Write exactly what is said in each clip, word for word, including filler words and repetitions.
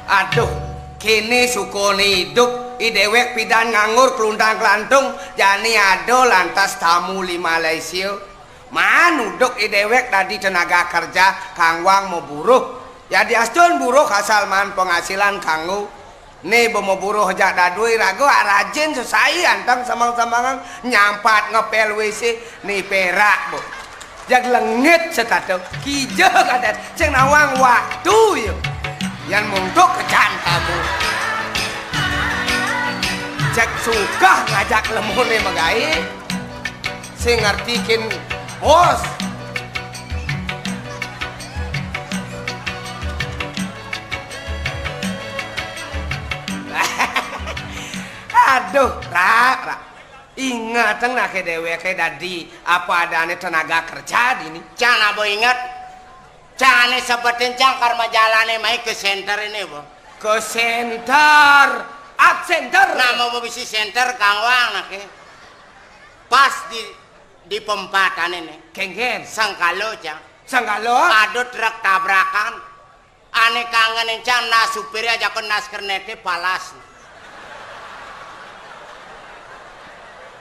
Aduh, kéné sukuné idup, i déwék pidan nganggur kluntang-klantung, jani ada lantas tamu li Malaysia. Maan uduk i déwék dadi tenaga kerja, kanggoang maburuh. Yadiastun buruh asal maan penghasilan kanggo. Né ba maburuh jak dadué raga rajin sesai anteng semeng-semengan nyampat ngepel W C, né perak, Bu. Jag lengit setata, kija kadén, sing nawang waktu ya. Yan munduk kecan tamu. Cek sukah ngajak lemuné magaé, sing ngerti kin bos. Aduh, Rak, Rak. Ingetang naké déwéké dadi apa adané tenaga kerja dini. Cang aba inget. Cang ané sebutin cang kar majalané mai ke center ini, Bu. Ke center, art center. Nah, mau bisi center kanggoang naké. Pas di di pempatané né. Kénkén. Sengkala, cang. Sengkala. Ada truk tabrakan. Ané kangenin cang nas supiré ajakan nas kerneté palas.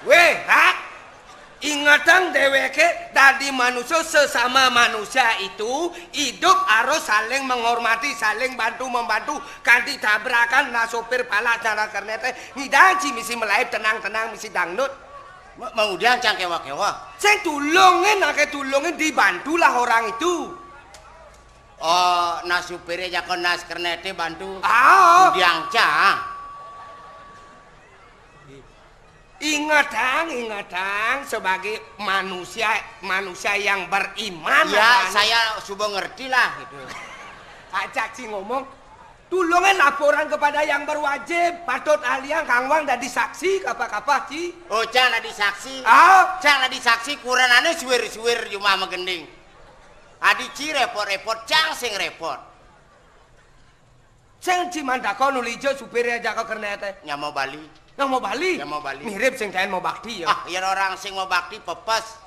Wéh, Rak. Ingetang déwéké dadi manusia, sesama manusia itu idup harus saling menghormati, saling bantu membantu. Kanti tabrakan nas supir palas nas kerneté, ngidang ci misi malaib tenang-tenang misi dangdut. Ma-, mangudiang cang kéwa-kéwa. Sing tulungin, naké tulungin, dibantulah orang itu. Oh, nas supiré jaga nas kerneté bantu. Ah. Ngudiang cang. Ingetang, ingetang, sebagai manusia, manusia yang beriman, ya, kan? Saya suba ngerti lah, gitu. Ajak ci ngomong, tulungin laporan kepada yang berwajib, patut aliang kanggoang dadi saksi, kapa-kapa, ci. Oh, cang dadi saksi. Ah. Cang dadi saksi, kurenané suwir-suwir jumah magending. Adi ci répot-répot, cang sing répot. Sing ci mantakon uli ja supiré jaga kerneté. Nyama Bali. Nyama Bali? Nyama Bali. Mirip sing taén mau bakti ya. Ah, yén orang sing mau bakti pepes.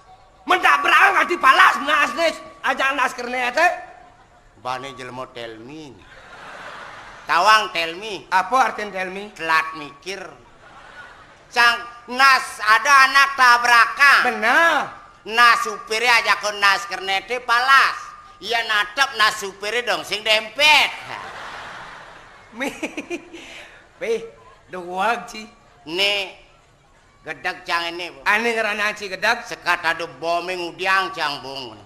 Mentak berang ati palas nas nis, ajak nas kerneté. Bané jelema tell me. Tawang tell me. Apa artin tell me? Telat mikir. Cang, nas, ada anak tabrakan. Bener. Nah, supiré ajakan nas kerneté palas. Iya natep nah supiré dong sing dempet. Mi, wéh, duwag ci. Né gedeg cang ini, Bu. Ané ngeranang ci gedeg. Sekat ada bomé ngudiang cang, Bung.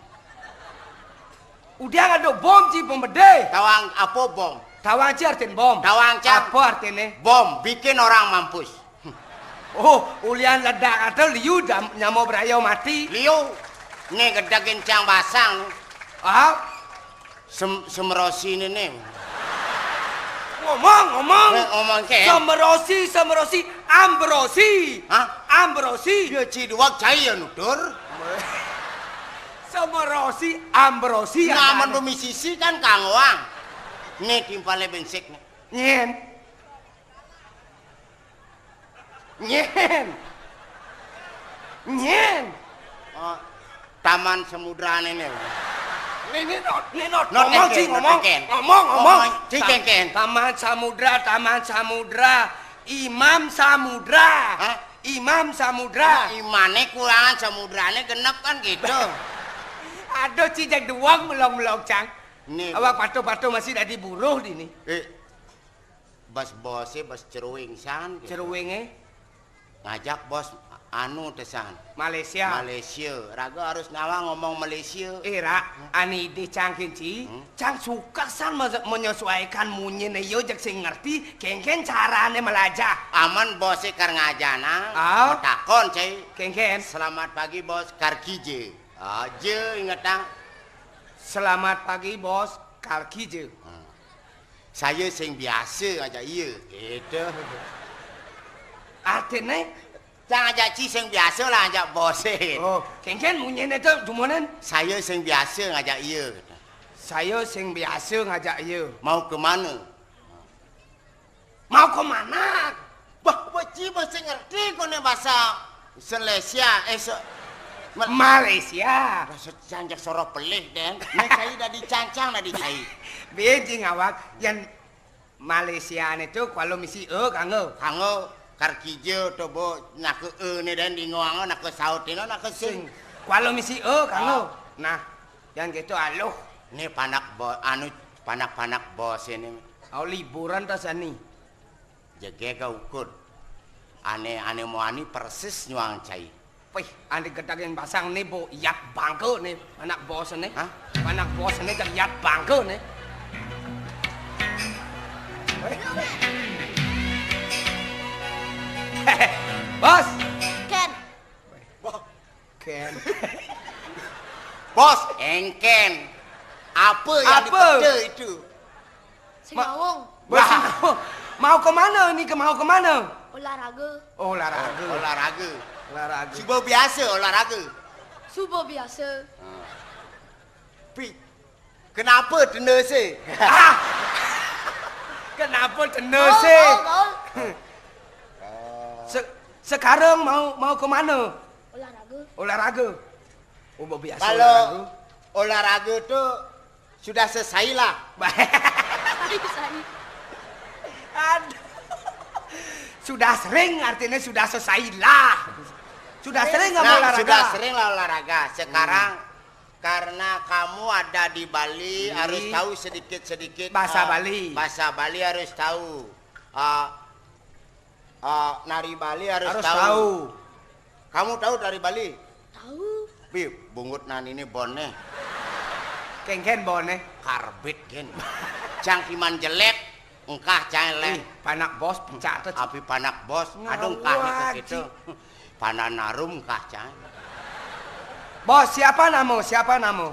Udiang ada bom ci pembedé. Tawang apa bom? Tawang ci artin bom. Tawang cang. Apa artiné? Bom bikin orang mampus. Oh, ulian ledak atau liu jam-, nyama braya mati. Liu. Né gedegin cang basang. Ah? Sem-, semrosi né, né. Ngomong, ngomong. Eh, ngomong ké. Semrosi, semrosi, ambrosi. Hah? Ambrosi. Ya, ci duwag cai ya nutur. Semrosi, ambrosi. Nah, aman bumi sisi kan kanggoang. Né timpalé bengsik né. Nyén. Nyén. Nyén. Oh, Taman Samudra né, né. Né, né, not, né, not. Not ngomong, kénkén, ci, not ngomong. Kénkén. Ngomong, ngomong. Ngomong, ci, kénkén. Taman Samudra, Taman Samudra. Imam Samudra. Hah? Imam Samudra. Nah, imané kurangan, samudrané genep kan gitu. Aduh, ci, jak duwag melong-melong, cang. Né. Awak patuh-patuh masih dadi buruh dini. Eh, Bos-bosé, bos ceruing san, gitu. Ceruingé? Ngajak bos anu té san. Malaysia. Malaysia. Raga harus nawang ngomong Malaysia. Eh, Ra, ané idih cang kén ci, hmm? Cang suka san me-, menyesuaikan munyiné ya jak sing ngerti, kénkén carané melajah. Aman bosé kar ngajanang, ah? Matakon, cai. Kénkén. Selamat pagi, Bos, kar kija. Aja ingetang. Selamat pagi, Bos, kar kija. Hmm. Saya sing biasa ngajak iya. Gitu. Artiné? Cang ngajak ci sing biasa lah ngajak bosé. Oh, kénkén munyiné to dumonan? Saya sing biasa ngajak iya. Saya sing biasa ngajak iya. Mau ke mana? Mau ke mana? Bah, bah, ci mesti ngerti koné bahasa Malaysia, eh, se-, Mal-, Malaysia. Bahasa cang jak soroh pelih, dén. Né cai dadi cang, cang dadi cai. Bé ci ngawag, yén Malaysiane to kualo misi e kanggo. Kanggo karkija to bo naka e ne dan dingoanga naka saut ina naka sing. Sing. Kualo misi e kanggo. Ah. Nah, yang gitu aluh. Ni panak bo anu panak-panak bos ini. Au liburan to sani. Jegega ukud. Ane ane moani persis nyuang cai. Wih, andi gedaging basang ne bo iat bangke ne anak bos ne. Hah? Anak bos ne iat bangke ne. Bos. Ken. Wah, Ken. Bos, engken. Apa yang Apa? Dipeda itu? Singawung. Wah. Mau ke mana ni? Ke mau ke mana? Olahraga. Olahraga. Olahraga. Olahraga. Suba biasa olahraga. Suba biasa. Ha. Pi, kenapa tenese? Kenapa tenese? Gaul, gaul, gaul. Se sekarang mau mau ke mana? Olahraga. Olahraga. Oh, biasa Kalau olahraga. Olahraga tu sudah selesai lah. Aduh. Sudah sering artinya sudah selesai lah. Sudah sering kamu Nah, olahraga. Sudah sering lah olahraga. Sekarang hmm. Karena kamu ada di Bali, hmm. Harus tahu sedikit-sedikit bahasa uh, Bali. Bahasa Bali harus tahu. Uh, uh, nari Bali harus, harus tahu. Tahu. Kamu tahu dari Bali? Tahu. Bi, bungut nan ini bone. Kengken bone. Karbit gen. Cangkiman jelek, engkah cai leh. Ih, panak bos pecah tuh. Api panak bos, aduh engkah itu gitu. Panan arum engkah cai. Bos, siapa namo? Siapa namo?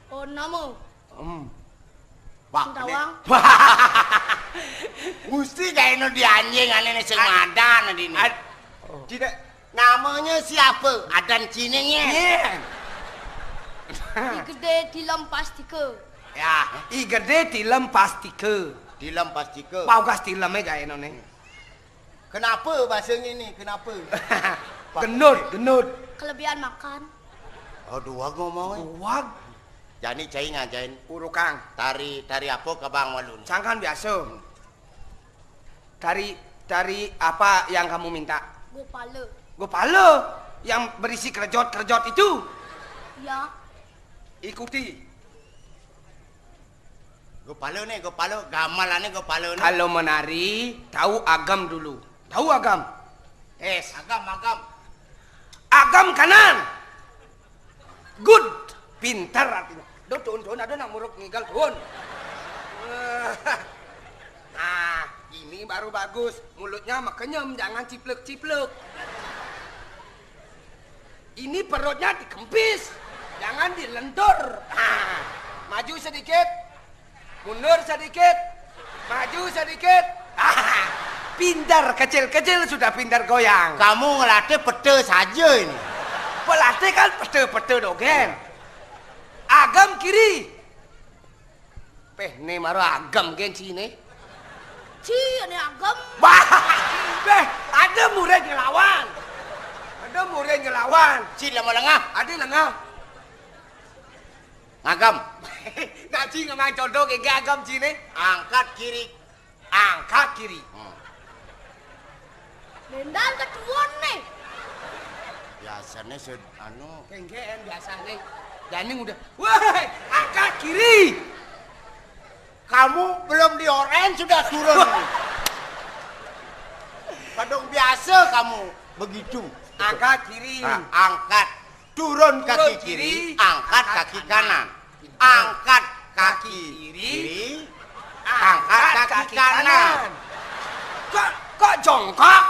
Oh, namo. Hmm. Wah, Sintawang. Mesti kayak no di anjing ane sing madan dini. Tidak. Namanya siapa? Adan ciningnya. Iya. I gede tilem pastika. Ya, i gede tilem pastika. Tilem pastika. Paugas tileme kayak no nih. Kenapa bahasa ini? Kenapa? Gendut, gendut. Kelebihan makan. Oh, dua ngomong. Dua. Jani cai ngajain. Urukang. Tari tari apa ke Bang Walun? Sangkan biasa. Hmm. Tari tari apa yang kamu minta? Gopala. Gopala yang berisi kerejot-kerejot itu. Ya. Ikuti. Gopala nih, gopala, gamelannya gopala nih. Kalau menari, tahu agam dulu. Tahu agam? Yes. Agam, agam. Agam kanan. Good. Pintar artinya. Duh, tuun, tuun, ada nak muruk ngigal, tuun. Nah, ini baru bagus. Mulutnya makenyem, jangan ciplek-ciplek. Ini perutnya dikempis, jangan dilentur. Nah, maju sedikit, mundur sedikit, maju sedikit. Pintar, kecil-kecil sudah pintar goyang. Kamu ngelatih pete saja ini. Pelatih kan pete-pete dogen. Agam kiri. Peh, ne maro agam gen cine. Ci, ne agam. Bah, peh, ada murid ngelawan. Ada murid ngelawan. Ci lama lengah. Ada lengah. Ngagam. Ngaji ngemang contoh ke agam cine. Angkat kiri. Angkat kiri. Hmm. Dendam ketuon nih. Biasanya sed anu. Kengkeen biasanya. Janing udah. Wah, angkat kiri. Kamu belum dioren sudah turun. Padung biasa kamu begitu. Angkat kiri. Nah, angkat. Turun kaki kiri, angkat kaki kanan. Angkat kaki kiri, angkat kaki kanan. Kok kok jongkok?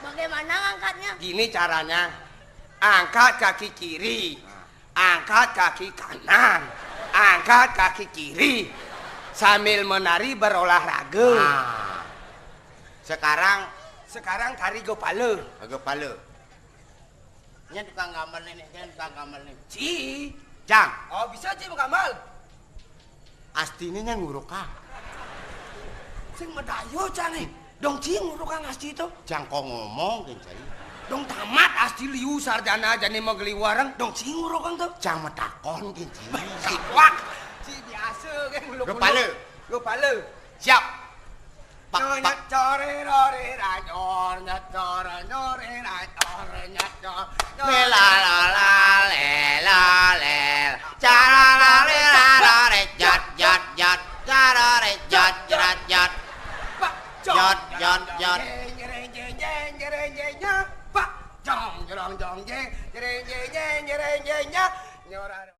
Bagaimana ngangkatnya? Gini caranya. Angkat kaki kiri, angkat kaki kanan, angkat kaki kiri. Sambil menari berolahraga. Nah. Sekarang sekarang tari gopala. Gopala. Nya tukang gambar nenek, nya tukang gambar nenek. Ci. Jang. Oh, bisa Ci menggambar. Astine nya ngurukang. Sing medayo, Cang, eh. Dong Ci ngurukang asti to. Jang kok ngomong, Cai. Dong tamat asti liu sarjana jane mau geli wareng, dong Ci ngurukang to. Jang metakon, Cai. Wah, Ci biasa kan nguluk-nguluk. Gopala. Gopala. Siap. Pak, pak. Nyoret, coret, roret, ranyor, nyetor, nyoret, ranyor, nyetor. Le la la la, le la le. Cha la la, le la la, re, jot, jot, jot. Cha la re, jot, jot, jot. Pak, Jot, jot, jot. Jeng, jeng, jeng, jeng, jeng, jeng, jeng, pak. Jong, jong, jong, jeng, jeng, jeng, jeng, jeng, jeng, jeng. Nyoret.